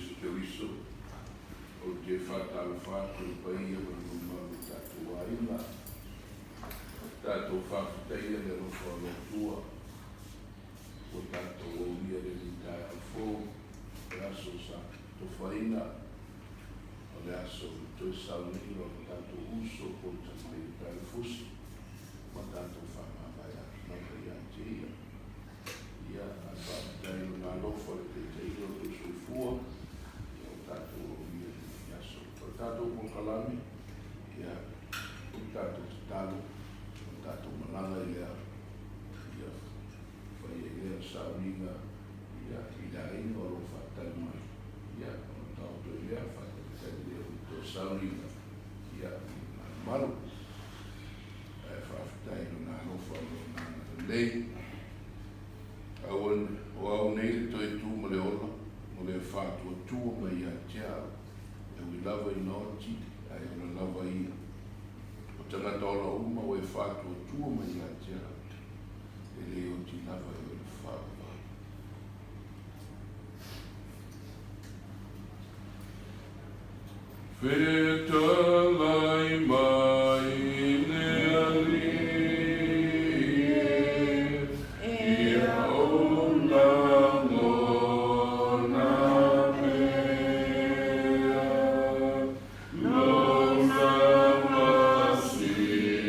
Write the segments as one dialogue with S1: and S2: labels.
S1: Iesu Keriso, ou te faatalofa atu i le paia ma le mamalu o tatou aiga. Tatou faafetaia le alofa o le Atua ua tatou aulia i lenei taeao fou, le aso sa tofaina, o le aso o le toe sauniga o le tatou uso po o le tamai o Taelefusi ma tatou faamavae atu lava ia te ia. Ia, ae faafetai i Lona alofa i le taitaiga o lou soifua, ia ua tatou aulia i lenei aso. O le tatou polokalame, ia, o le tatou tatalo, o le tatou malaga i lea, ia, fai ai lea o sauniga, ia, i le aiga o lo o faatali mai, ia, ona taoto ai lea, faatalitali lea i le toe sauniga, ia, i le malumalu. Ae faafetai i Lona alofa ma Lona agalelei. Aua, o au nei le toe tu ma le ola, o le faatuatua mai ia te au, e ui lava ina oti, ae ola lava ia. O tagata ola uma ua e faatuatua mai ia te au, e le oti lava e oe le faavavau. Fetalai mai le Alii, ia ou lagona pea, Lou siufofoga.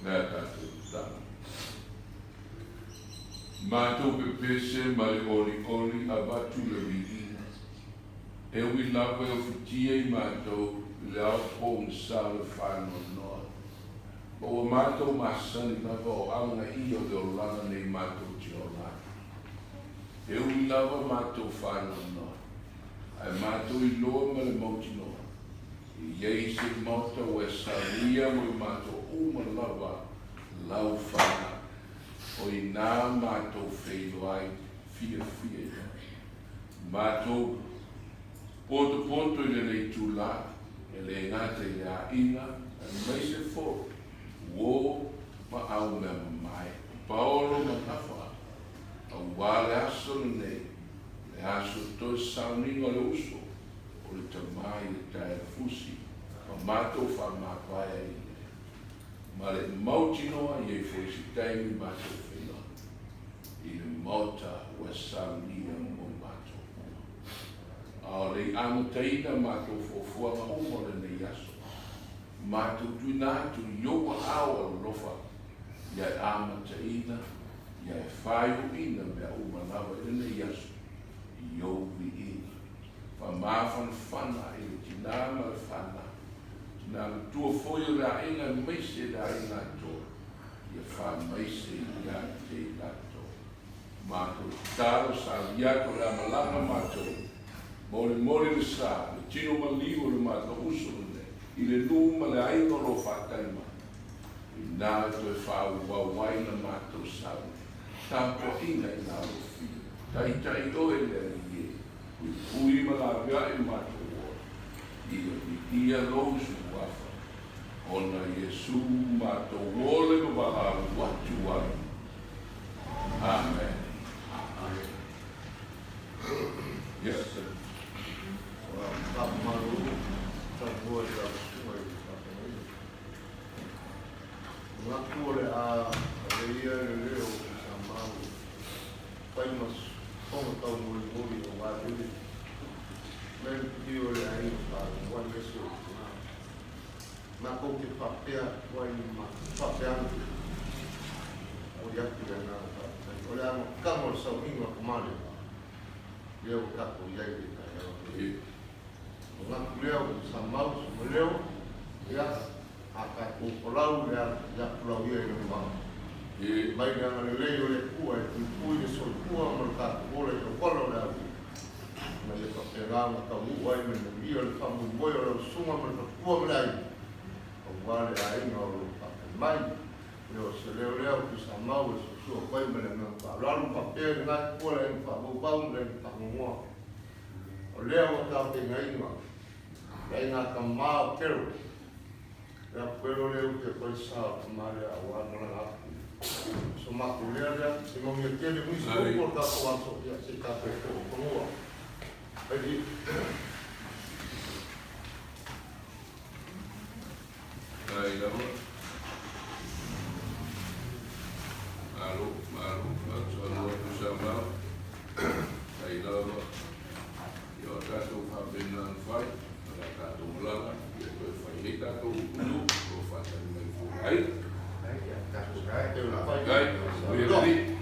S1: Lea tatou tatalo. Matou pepese ma le olioli avatu le viiga. E ui lava e ofitia i matou i le ao pogisa o le faanoanoa, ma ua matou masani lava o aga ia o le olaga nei matou te ola ai. E ui lava matou faanoanoa, ae matou iloa ma le mautinoa, e i ai se Maota ua e saunia mo i matou uma lava lau fana, o i nā matou feiloai fiafia i ai. Matou potopoto i lenei itulā, e le gata i le aiga, aemaise foi uo ma au mea mamae, Paolo ma Gafa, Aua le aso lenei, le aso toe sauniga o le uso o le tama i le taea fusi ma matou faamavae ai i le ma le mautinoa i ai foi se taimi matou feiloai i le Maota ua saunia mo matou uma. A o le i amataina matou fuafuaga uma o lenei aso, matou tuina atu i ou aao alolofa ia e amataina ia e faaiuina mea uma lava i lenei aso i ou viiga. mafanafana i le tinā ma le fanau, tinā matua foi o le aiga aemaise le aiga atoa, ia faamaise ia te i latou. Matou tatalo, saili atu o le a malaga matou, molimoli le sa, le tino maliu o le matou uso lenei, i le nuu ma le aiga o lo o faatali mai, inā e toe faaauau ai la matou sauni tapuaiga i Lalofia. Taitai oe le Alii e, puipui ma laveai o matou ola, ia viia lou suafa, ona Iesu matou ole ma valaau atu ai. Amen. Yes, sir.
S2: Manatu o le a ave ia le leo o Tuisamau e fai ma fofoga taumolimoli aua lele mai le pio o le aiga Palemua aemaise o tina. Matou te faapea atu ai ma faapea ane momoli atu le agaga faafetai. O le amataga o le sauniga o Tamale lea ua tatou i ai i le taeao nei. Manatu lea o Tuisamau ma leo, ia, A tatou folau le ia folau ia i le vao. Mai le agalelei o le Atua e puipui le soifua ma lo tatou ola i auala o le auina, ina ia faapena ona taunuu ai ma le manuia le faamoemoe o lau susuga ma le faletua ma le aiga, aua le aiga o lo o faafetai mai. Ia o se leo lea o Tuisamau e soosoo atu ai ma le agaga faaaloalo ma faapea i lena itu o le aiga faabaubau ma le aiga faanoanoa. O lea ua tapenaina le aiga tama o Kero. Le apuelo lea ou te fai sa o tama lea aua le malaga atu. So matou lea lea, se manuia tele nisi upu o le tatou aso, ia se i tatou oo fanua. Ai.
S1: Ai lava. Malo, malo, malo, Tuisamau. Ai lava. Ia o tatou faapena ona fai, o le a tatou malaga, ia toe fai ai tatou upu i nuu, o lo o faatali mai foi ai. Faafetai, manuia le Alii.